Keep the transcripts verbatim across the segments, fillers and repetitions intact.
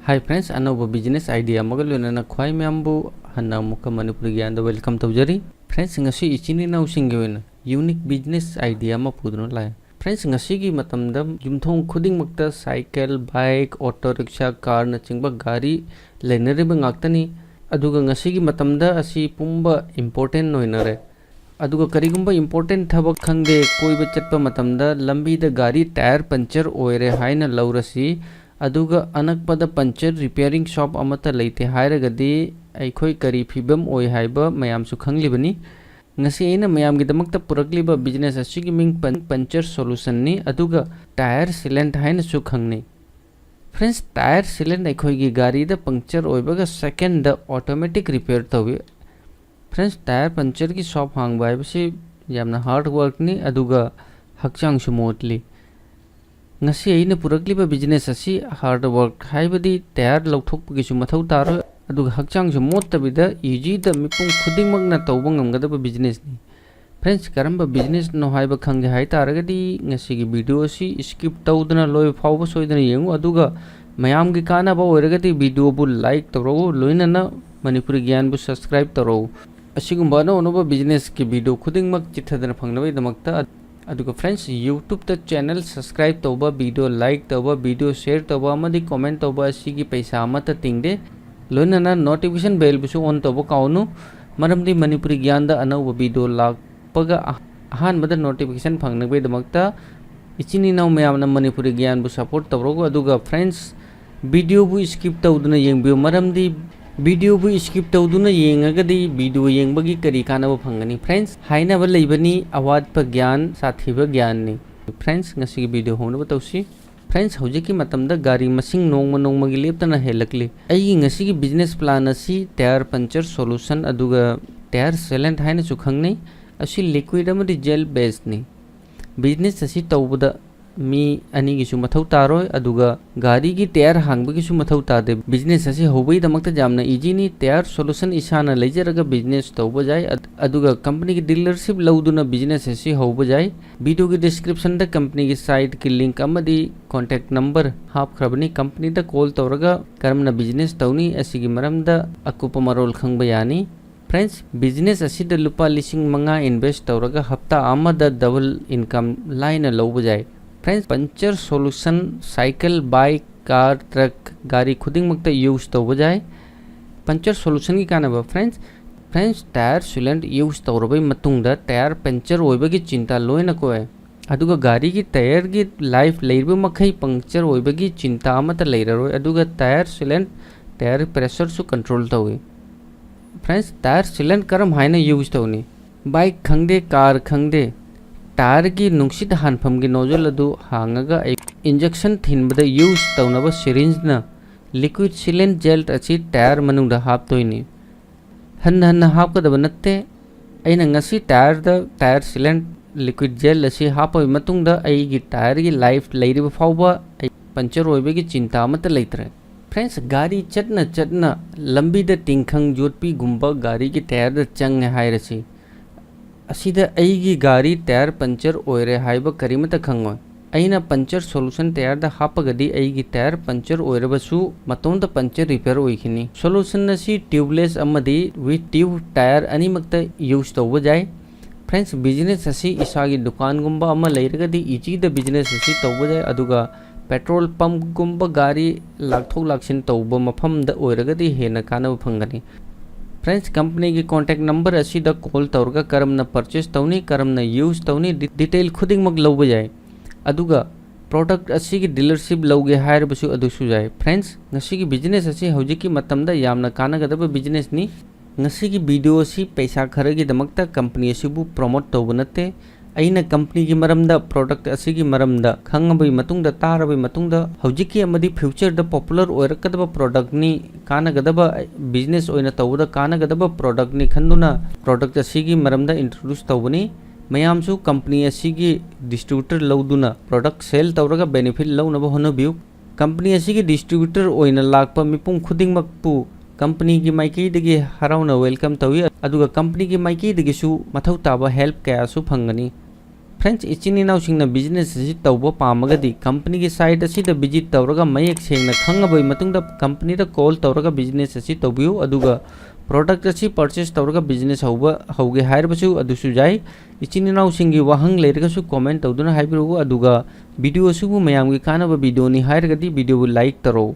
Hi friends, ꯑꯅꯧꯕ business idea ꯑꯃꯒ ꯂꯣꯏꯅꯅ ꯈ꯭ꯋꯥꯏ ꯃꯌꯥꯝꯕꯨ ꯍꯟꯅ ꯑꯃꯨꯛꯀ ꯃꯅꯤꯄꯨꯔꯤ ꯒ꯭ꯌꯥꯟꯗ welcome ꯇꯧꯖꯔꯤ꯫ Friends, ꯉꯁꯤ ꯏꯆꯤꯟ ꯏꯅꯥꯎꯁꯤꯡꯒꯤ ꯑꯣꯏꯅ unique business idea ꯑꯃ ꯄꯨꯗꯨꯅ ꯂꯥꯛꯑꯦ꯫ Friends, ꯉꯁꯤꯒꯤ ꯃꯇꯝꯗ ꯌꯨꯝꯊꯣꯡ ꯈꯨꯗꯤꯡꯃꯛꯇ cycle, bike, auto rickshaw, car ꯅꯆꯤꯡꯕ ꯒꯥꯔꯤ ꯂꯩꯅꯔꯤꯕ ꯉꯥꯛꯇꯅꯤ꯫ ꯑꯗꯨꯒ ꯉꯁꯤꯒꯤ ꯃꯇꯝꯗ ꯑꯁꯤ ꯄꯨꯝꯕ important ꯑꯣꯏꯅꯔꯦ꯫ ꯑꯗꯨꯒ ꯀꯔꯤꯒꯨꯝꯕ important ꯊꯕꯛ ꯈꯪꯗꯦ, ꯀꯣꯏꯕ ꯆꯠꯄ ꯃꯇꯝꯗ ꯂꯝꯕꯤꯗ ꯒꯥꯔꯤ tyre puncture ꯑꯣꯏꯔꯦ ꯍꯥꯏꯅ ꯂꯧꯔꯁꯤ, ꯑꯗꯨꯒ ꯑꯅꯛꯄꯗ puncture repairing shop ꯑꯃꯠꯇ ꯂꯩꯇꯦ ꯍꯥꯏꯔꯒꯗꯤ ꯑꯩꯈꯣꯏ ꯀꯔꯤ ꯐꯤꯕꯝ ꯑꯣꯏ ꯍꯥꯏꯕ ꯃꯌꯥꯝꯁꯨ ꯈꯪꯂꯤꯕꯅꯤ꯫ ꯉꯁꯤ ꯑꯩꯅ ꯃꯌꯥꯝꯒꯤꯗꯃꯛꯇ ꯄꯨꯔꯛꯂꯤꯕ business ꯑꯁꯤꯒꯤ ꯃꯤꯡ ꯄꯟ-, puncture solution ꯅꯤ, ꯑꯗꯨꯒ tyre sealant ꯍꯥꯏꯅꯁꯨ ꯈꯪꯅꯩ꯫ Friends, tyre sealant ꯑꯩꯈꯣꯏꯒꯤ ꯒꯥꯔꯤꯗ puncture ꯑꯣꯏꯕꯒ second ꯗ automatic repair ꯇꯧꯏ꯫ Friends, tyre puncture ꯒꯤ shop ꯍꯥꯡꯕ ꯍꯥꯏꯕꯁꯤ ꯌꯥꯝꯅ hard work ꯅꯤ, ꯑꯗꯨꯒ ꯍꯛꯆꯥꯡꯁꯨ ꯃꯣꯠꯂꯤ꯫ ꯉꯁꯤ ꯑꯩꯅ ꯄꯨꯔꯛꯂꯤꯕ business ꯑꯁꯤ hard work ꯍꯥꯏꯕꯗꯤ tyre ꯂꯧꯊꯣꯛꯄꯒꯤꯁꯨ ꯃꯊꯧ ꯇꯥꯔꯣꯏ, ꯑꯗꯨꯒ ꯍꯛꯆꯥꯡꯁꯨ ꯃꯣꯠꯇꯕꯤꯗ easy ꯗ ꯃꯤꯄꯨꯝ ꯈꯨꯗꯤꯡꯃꯛꯅ ꯇꯧꯕ ꯉꯝꯒꯗꯕ business ꯅꯤ꯫ Friends, ꯀꯔꯝꯕ business ꯅꯣ ꯍꯥꯏꯕ ꯈꯪꯒꯦ ꯍꯥꯏꯇꯥꯔꯒꯗꯤ ꯉꯁꯤꯒꯤ video ꯑꯁꯤ skip ꯇꯧꯗꯅ ꯂꯣꯏꯕ ꯐꯥꯎꯕ ꯁꯣꯏꯗꯅ ꯌꯦꯡꯉꯨ, ꯑꯗꯨꯒ ꯃꯌꯥꯝꯒꯤ ꯀꯥꯟꯅꯕ ꯑꯣꯏꯔꯒꯗꯤ video ꯕꯨ like ꯇꯧꯔꯛꯎ, ꯂꯣꯏꯅꯅ ꯃꯅꯤꯄꯨꯔꯤ ꯒ꯭ꯌꯥꯟꯕꯨ subscribe ꯇꯧꯔꯛꯎ꯫ ꯑꯁꯤꯒꯨꯝꯕ ꯑꯅꯧ ꯑꯅꯧꯕ business ꯀꯤ video ꯈꯨꯗꯤꯡꯃꯛ ꯆꯤꯠꯊꯗꯅ ꯐꯪꯅꯕꯒꯤꯗꯃꯛꯇ꯫ ꯑꯗꯨꯒ friends, YouTube ꯇ channel subscribe ꯇꯧꯕ, video like ꯇꯧꯕ, video share ꯇꯧꯕ ꯑꯃꯗꯤ comment ꯇꯧꯕ ꯑꯁꯤꯒꯤ ꯄꯩꯁꯥ ꯑꯃꯠꯇ ꯇꯤꯡꯗꯦ꯫ ꯂꯣꯏꯅꯅ notification bell ꯕꯨꯁꯨ on ꯇꯧꯕ ꯀꯥꯎꯅꯨ, ꯃꯔꯝꯗꯤ ꯃꯅꯤꯄꯨꯔꯤ ꯒ꯭ꯌꯥꯟꯗ ꯑꯅꯧꯕ video ꯂꯥꯛꯄꯒ ꯑꯍ-, ꯑꯍꯥꯟꯕꯗ notification ꯐꯪꯅꯕꯒꯤꯗꯃꯛꯇ ꯏꯆꯤꯟ ꯏꯅꯥꯎ ꯃꯌꯥꯝꯅ ꯃꯅꯤꯄꯨꯔꯤ ꯒ꯭ꯌꯥꯟꯕꯨ support ꯇꯧꯔꯒ, ꯑꯗꯨꯒ friends, video ꯕꯨ skip ꯇꯧꯗꯨꯅ ꯌꯦꯡꯕꯤꯌꯨ, ꯃꯔꯝꯗꯤ video ꯕꯨ skip ꯇꯧꯗꯨꯅ ꯌꯦꯡꯉꯒꯗꯤ video ꯌꯦꯡꯕꯒꯤ ꯀꯔꯤ ꯀꯥꯟꯅꯕ ꯐꯪꯒꯅꯤ? Friends, ꯍꯥꯏꯅꯕ ꯂꯩꯕꯅꯤ, "ꯑꯋꯥꯠꯄ ꯒ꯭ꯌꯥꯟ ꯁꯥꯊꯤꯕ ꯒ꯭ꯌꯥꯟꯅꯤ"꯫ Friends, ꯉꯁꯤꯒꯤ video ꯍꯧꯅꯕ ꯇꯧꯁꯤ꯫ Friends, ꯍꯧꯖꯤꯛꯀꯤ ꯃꯇꯝꯗ ꯒꯥꯔꯤ ꯃꯁꯤꯡ ꯅꯣꯡꯃ ꯅꯣꯡꯃꯒꯤ ꯂꯦꯞꯇꯅ ꯍꯦꯜꯂꯛꯂꯤ꯫ ꯑꯩꯒꯤ ꯉꯁꯤꯒꯤ business plan ꯑꯁꯤ tyre puncture solution ꯑꯗꯨꯒ tyre sealant ꯍꯥꯏꯅꯁꯨ ꯈꯪꯅꯩ꯫ ꯑꯁꯤ liquid ꯑꯃꯗꯤ gel based ꯅꯤ꯫ Business ꯑꯁꯤ ꯇꯧꯕꯗ ꯃꯤ ꯑꯅꯤꯒꯤꯁꯨ ꯃꯊꯧ ꯇꯥꯔꯣꯏ, ꯑꯗꯨꯒ ꯒꯥꯔꯤꯒꯤ ꯇꯌꯥꯔ ꯍꯥꯡꯕꯒꯤꯁꯨ ꯃꯊꯧ ꯇꯥꯗꯦ꯫ ꯕꯤꯖꯤꯅꯦꯁ ꯑꯁꯤ ꯍꯧꯕꯒꯤꯗꯃꯛꯇ ꯌꯥꯝꯅ ꯏꯖꯤꯅꯤ꯫ ꯇꯌꯥꯔ ꯁꯣꯂꯨꯁꯟ ꯏꯁꯥꯅ ꯂꯩꯖꯔꯒ ꯕꯤꯖꯤꯅꯦꯁ ꯇꯧꯕ ꯌꯥꯏ꯫ ꯑꯗ-, ꯑꯗꯨꯒ ꯀꯝꯄꯅꯤꯒꯤ ꯗꯤꯂꯔꯁꯤꯞ ꯂꯧꯗꯨꯅ ꯕꯤꯖꯤꯅꯦꯁ ꯑꯁꯤ ꯍꯧꯕ ꯌꯥꯏ꯫ ꯚꯤꯗꯤꯑꯣꯒꯤ ꯗꯤꯁꯀ꯭ꯔꯤꯞꯁꯟꯗ ꯀꯝꯄꯅꯤꯒꯤ ꯁꯥꯏꯠꯀꯤ ꯂꯤꯡꯛ ꯑꯃꯗꯤ ꯀꯣꯟꯇꯦꯛ ꯅꯝꯕꯔ ꯍꯥꯞꯈ꯭ꯔꯕꯅꯤ꯫ ꯀꯝꯄꯅꯤꯗ ꯀꯣꯜ ꯇꯧꯔꯒ ꯀꯔꯝꯅ ꯕꯤꯖꯤꯅꯦꯁ ꯇꯧꯅꯤ ꯑꯁꯤꯒꯤ ꯃꯔꯝꯗ ꯑꯀꯨꯞꯄ ꯃꯔꯣꯜ ꯈꯪꯕ ꯌꯥꯅꯤ꯫ ꯐ꯭ꯔꯦꯟꯁ, ꯕꯤꯖꯤꯅꯦꯁ ꯑꯁꯤꯗ ꯂꯨꯄꯥ ꯂꯤꯁꯤꯡ ꯃꯉꯥ ꯏꯟꯚꯦꯁ ꯇꯧꯔꯒ ꯍꯞꯇꯥ ꯑꯃꯗ ꯗꯕꯜ ꯏꯟꯀꯝ ꯂꯥꯏꯅ ꯂꯧꯕ ꯌꯥꯏ꯫ Friends, puncture solution cycle, bike, car, truck, ꯒꯥꯔꯤ ꯈꯨꯗꯤꯡꯃꯛꯇ ꯌꯨꯁ ꯇꯧꯕ ꯌꯥꯏ꯫ ꯄꯟꯆꯔ ꯁꯣꯂꯨꯁꯟꯒꯤ ꯀꯥꯟꯅꯕ, friends, friends, tyre sealant use ꯇꯧꯔꯕꯩ ꯃꯇꯨꯡꯗ ꯇꯥꯌꯔ ꯄꯟꯆꯔ ꯑꯣꯏꯕꯒꯤ ꯆꯤꯟꯇꯥ ꯂꯣꯏꯅ ꯀꯣꯛꯑꯦ꯫ ꯑꯗꯨꯒ ꯒꯥꯔꯤꯒꯤ ꯇꯥꯌꯔꯒꯤ ꯂꯥꯏꯐ ꯂꯩꯔꯤꯕ ꯃꯈꯩ ꯄꯪꯆꯔ ꯑꯣꯏꯕꯒꯤ ꯆꯤꯟꯇꯥ ꯑꯃꯠꯇ ꯂꯩꯔꯔꯣꯏ꯫ ꯑꯗꯨꯒ ꯇꯥꯌꯔ ꯁꯤꯂꯦꯟ, ꯇꯥꯌꯔ ꯄ꯭ꯔꯦꯁꯔꯁꯨ ꯀꯟꯇ꯭ꯔꯣꯜ ꯇꯧꯏ꯫ ꯐ꯭ꯔꯦꯟꯁ, ꯇꯥꯌꯔ ꯁꯤꯂꯦꯟ ꯀꯔꯝ ꯍꯥꯏꯅ ꯌꯨꯁ ꯇꯧꯅꯤ? ꯕꯥꯏꯛ ꯈꯪꯗꯦ, ꯀꯥꯔ ꯈꯪꯗꯦ, ꯇꯥꯌꯔꯒꯤ ꯅꯨꯡꯁꯤꯠ ꯍꯥꯟꯐꯝꯒꯤ ꯅꯣꯖꯜ ꯑꯗꯨ ꯍꯥꯡꯉꯒ ꯑꯩ ꯏꯟꯖꯦꯛꯁꯟ ꯊꯤꯟꯕꯗ ꯌꯨꯁ ꯇꯧꯅꯕ ꯁꯤꯔꯤꯟꯖꯅ ꯂꯤꯀ꯭ꯋꯤꯠ ꯁꯤꯂꯦꯟ ꯖꯦꯜ ꯑꯁꯤ ꯇꯥꯌꯔ ꯃꯅꯨꯡꯗ ꯍꯥꯞꯇꯣꯏꯅꯤ꯫ ꯍꯟꯅ ꯍꯟꯅ ꯍꯥꯞꯀꯗꯕ ꯅꯠꯇꯦ꯫ ꯑꯩꯅ ꯉꯁꯤ ꯇꯥꯌꯔꯗ ꯇꯥꯌꯔ ꯁꯤꯂꯦꯟ ꯂꯤꯀ꯭ꯋꯤꯠ ꯖꯦꯜ ꯑꯁꯤ ꯍꯥꯞꯄꯕ ꯃꯇꯨꯡꯗ ꯑꯩꯒꯤ ꯇꯥꯌꯔꯒꯤ ꯂꯥꯏꯐ ꯂꯩꯔꯤꯕ ꯐꯥꯎꯕ ꯑꯩ ꯄꯟꯆꯔ ꯑꯣꯏꯕꯒꯤ ꯆꯤꯟꯇꯥ ꯑꯃꯠꯇ ꯂꯩꯇ꯭ꯔꯦ꯫ ꯐ꯭ꯔꯦꯟꯁ, ꯒꯥꯔꯤ ꯆꯠꯅ ꯆꯠꯅ ꯂꯝꯕꯤꯗ ꯇꯤꯡꯈꯪ ꯌꯣꯠꯄꯤꯒꯨꯝꯕ ꯒꯥꯔꯤꯒꯤ ꯇꯥꯌꯔꯗ ꯆꯪꯉꯦ ꯍꯥꯏꯔꯁꯤ꯫ ꯑꯁꯤꯗ ꯑꯩꯒꯤ ꯒꯥꯔꯤ ꯇꯥꯌꯔ ꯄꯟꯆꯔ ꯑꯣꯏꯔꯦ ꯍꯥꯏꯕ ꯀꯔꯤꯃꯠꯇ ꯈꯪꯉꯣꯏ꯫ ꯑꯩꯅ ꯄꯟꯆꯔ ꯁꯣꯂꯨꯁꯟ ꯇꯥꯌꯔꯗ ꯍꯥꯞꯄꯒꯗꯤ ꯑꯩꯒꯤ ꯇꯥꯌꯔ ꯄꯟꯆꯔ ꯑꯣꯏꯔꯕꯁꯨ ꯃꯇꯣꯝꯇ ꯄꯟꯆꯔ ꯔꯤꯄꯦꯌꯔ ꯑꯣꯏꯈꯤꯅꯤ꯫ ꯁꯣꯂꯨꯁꯟ ꯑꯁꯤ ꯇ꯭ꯌꯨꯕꯂꯦꯁ ꯑꯃꯗꯤ ꯋꯤꯠ ꯇ꯭ꯌꯨꯕ ꯇꯥꯌꯔ ꯑꯅꯤꯃꯛꯇ ꯌꯨꯁ ꯇꯧꯕ ꯌꯥꯏ꯫ ꯐ꯭ꯔꯦꯟꯁ, ꯕꯤꯖꯤꯅꯦꯁ ꯑꯁꯤ ꯏꯁꯥꯒꯤ ꯗꯨꯀꯥꯟꯒꯨꯝꯕ ꯑꯃ ꯂꯩꯔꯒꯗꯤ ꯏꯖꯤꯗ ꯕꯤꯖꯤꯅꯦꯁ ꯑꯁꯤ ꯇꯧꯕ ꯌꯥꯏ, ꯑꯗꯨꯒ ꯄꯦꯇ꯭ꯔꯣꯜ ꯄꯝꯞꯒꯨꯝꯕ ꯒꯥꯔꯤ ꯂꯥꯛꯊꯣꯛ ꯂꯥꯛꯁꯤꯟ ꯇꯧꯕ ꯃꯐꯝꯗ ꯑꯣꯏꯔꯒꯗꯤ ꯍꯦꯟꯅ ꯀꯥꯟꯅꯕ ꯐꯪꯒꯅꯤ꯫ ꯐ꯭ꯔꯦꯟꯁ, ꯀꯝꯄꯅꯤꯒꯤ ꯀꯣꯟꯇꯦꯛ ꯅꯝꯕꯔ ꯑꯁꯤꯗ ꯀꯣꯜ ꯇꯧꯔꯒ ꯀꯔꯝꯅ ꯄꯔꯆꯦꯁ ꯇꯧꯅꯤ, ꯀꯔꯝꯅ ꯌꯨꯁ ꯇꯧꯅꯤ, ꯗꯤ-, ꯗꯤꯇꯦꯜ ꯈꯨꯗꯤꯡꯃꯛ ꯂꯧꯕ ꯌꯥꯏ꯫ ꯑꯗꯨꯒ ꯄ꯭ꯔꯣꯗꯛ ꯑꯁꯤꯒꯤ ꯗꯤꯂꯔꯁꯤꯞ ꯂꯧꯒꯦ ꯍꯥꯏꯔꯕꯁꯨ ꯑꯗꯨꯁꯨ ꯌꯥꯏ꯫ ꯐ꯭ꯔꯦꯟꯁ, ꯉꯁꯤꯒꯤ ꯕꯤꯖꯤꯅꯦꯁ ꯑꯁꯤ ꯍꯧꯖꯤꯛꯀꯤ ꯃꯇꯝꯗ ꯌꯥꯝꯅ ꯀꯥꯟꯅꯒꯗꯕ ꯕꯤꯖꯤꯅꯦꯁꯅꯤ꯫ ꯉꯁꯤꯒꯤ ꯚꯤꯗꯤꯑꯣ ꯑꯁꯤ ꯄꯩꯁꯥ ꯈꯔꯒꯤꯗꯃꯛꯇ ꯀꯝꯄꯅꯤ ꯑꯁꯤꯕꯨ ꯄ꯭ꯔꯣꯃꯣꯠ ꯇꯧꯕ ꯅꯠꯇꯦ꯫ ꯑꯩꯅ ꯀꯝꯄꯅꯤꯒꯤ ꯃꯔꯝꯗ, ꯄ꯭ꯔꯣꯗꯛ ꯑꯁꯤꯒꯤ ꯃꯔꯝꯗ ꯈꯪꯉꯕꯒꯤ ꯃꯇꯨꯡꯗ, ꯇꯥꯔꯕꯒꯤ ꯃꯇꯨꯡꯗ, ꯍꯧꯖꯤꯛꯀꯤ ꯑꯃꯗꯤ ꯐ꯭ꯌꯨꯆꯔꯗ ꯄꯣꯄꯨꯂꯔ ꯑꯣꯏꯔꯛꯀꯗꯕ ꯄ꯭ꯔꯣꯗꯛꯅꯤ, ꯀꯥꯟꯅꯒꯗꯕ, ꯕꯤꯖꯤꯅꯦꯁ ꯑꯣꯏꯅ ꯇꯧꯕꯗ ꯀꯥꯟꯅꯒꯗꯕ ꯄ꯭ꯔꯣꯗꯛꯅꯤ ꯈꯟꯗꯨꯅ ꯄ꯭ꯔꯣꯗꯛ ꯑꯁꯤꯒꯤ ꯃꯔꯝꯗ ꯏꯟꯇ꯭ꯔꯣꯗ꯭ꯌꯨꯁ ꯇꯧꯕꯅꯤ꯫ ꯃꯌꯥꯝꯁꯨ ꯀꯝꯄꯅꯤ ꯑꯁꯤꯒꯤ ꯗꯤꯁꯇ꯭ꯔꯤꯕ꯭ꯌꯨꯇꯔ ꯂꯧꯗꯨꯅ ꯄ꯭ꯔꯣꯗꯛ ꯁꯦꯜ ꯇꯧꯔꯒ ꯕꯦꯅꯤꯐꯤꯠ ꯂꯧꯅꯕ ꯍꯣꯠꯅꯕꯤꯌꯨ꯫ ꯀꯝꯄꯅꯤ ꯑꯁꯤꯒꯤ ꯗꯤꯁꯇ꯭ꯔꯤꯕ꯭ꯌꯨꯇꯔ ꯑꯣꯏꯅ ꯂꯥꯛꯄ ꯃꯤꯄꯨꯝ ꯈꯨꯗꯤꯡꯃꯛꯄꯨ ꯀꯝꯄꯅꯤꯒꯤ ꯃꯥꯏꯀꯩꯗꯒꯤ ꯍꯔꯥꯎꯅ ꯋꯦꯜꯀꯝ ꯇꯧꯏ, ꯑꯗꯨꯒ ꯀꯝꯄꯅꯤꯒꯤ ꯃꯥꯏꯀꯩꯗꯒꯤꯁꯨ ꯃꯊꯧ ꯇꯥꯕ ꯍꯦꯜꯞ ꯀꯌꯥꯁꯨ ꯐꯪꯒꯅꯤ꯫ ꯐ꯭ꯔꯦꯟꯁ, ꯏꯆꯤꯟ ꯏꯅꯥꯎꯁꯤꯡꯅ ꯕꯤꯖꯤꯅꯦꯁ ꯑꯁꯤ ꯇꯧꯕ ꯄꯥꯝꯃꯒꯗꯤ ꯀꯝꯄꯅꯤꯒꯤ ꯁꯥꯏꯠ ꯑꯁꯤꯗ ꯚꯤꯖꯤꯠ ꯇꯧꯔꯒ ꯃꯌꯦꯛ ꯁꯦꯡꯅ ꯈꯪꯉꯕꯒꯤ ꯃꯇꯨꯡꯗ ꯀꯝꯄꯅꯤꯗ ꯀꯣꯜ ꯇꯧꯔꯒ ꯕꯤꯖꯤꯅꯦꯁ ꯑꯁꯤ ꯇꯧꯕꯤꯌꯨ, ꯑꯗꯨꯒ ꯄ꯭ꯔꯣꯗꯛ ꯑꯁꯤ ꯄꯔꯆꯦꯁ ꯇꯧꯔꯒ ꯕꯤꯖꯤꯅꯦꯁ ꯍꯧꯕ ꯍꯧꯒꯦ ꯍꯥꯏꯔꯕꯁꯨ ꯑꯗꯨꯁꯨ ꯌꯥꯏ꯫ ꯏꯆꯤꯟ ꯏꯅꯥꯎꯁꯤꯡꯒꯤ ꯋꯥꯍꯪ ꯂꯩꯔꯒꯁꯨ ꯀꯣꯃꯦꯟ ꯇꯧꯗꯨꯅ ꯍꯥꯏꯕꯤꯔꯛꯎ, ꯑꯗꯨꯒ ꯚꯤꯗꯤꯑꯣ ꯑꯁꯤꯕꯨ ꯃꯌꯥꯝꯒꯤ ꯀꯥꯟꯅꯕ ꯚꯤꯗꯤꯑꯣꯅꯤ ꯍꯥꯏꯔꯒꯗꯤ ꯚꯤꯗꯤꯑꯣꯕꯨ ꯂꯥꯏꯛ ꯇꯧꯔꯛꯎ,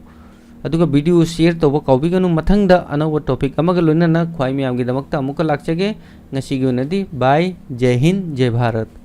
ꯑꯗꯨꯒ ꯚꯤꯗꯤꯑꯣ ꯁꯤꯌꯔ ꯇꯧꯕ ꯀꯥꯎꯕꯤꯒꯅꯨ꯫ ꯃꯊꯪꯗ ꯑꯅꯧꯕ ꯇꯣꯄꯤꯛ ꯑꯃꯒ ꯂꯣꯏꯅꯅ ꯈ꯭ꯋꯥꯏ ꯃꯌꯥꯝꯒꯤꯗꯃꯛꯇ ꯑꯃꯨꯛꯀ ꯂꯥꯛꯆꯒꯦ꯫ ꯉꯁꯤꯒꯤ ꯑꯣꯏꯅꯗꯤ ꯕꯥꯏ, ꯖꯦ ꯍꯤꯟ, ꯖꯦ ꯚꯥꯔꯠ꯫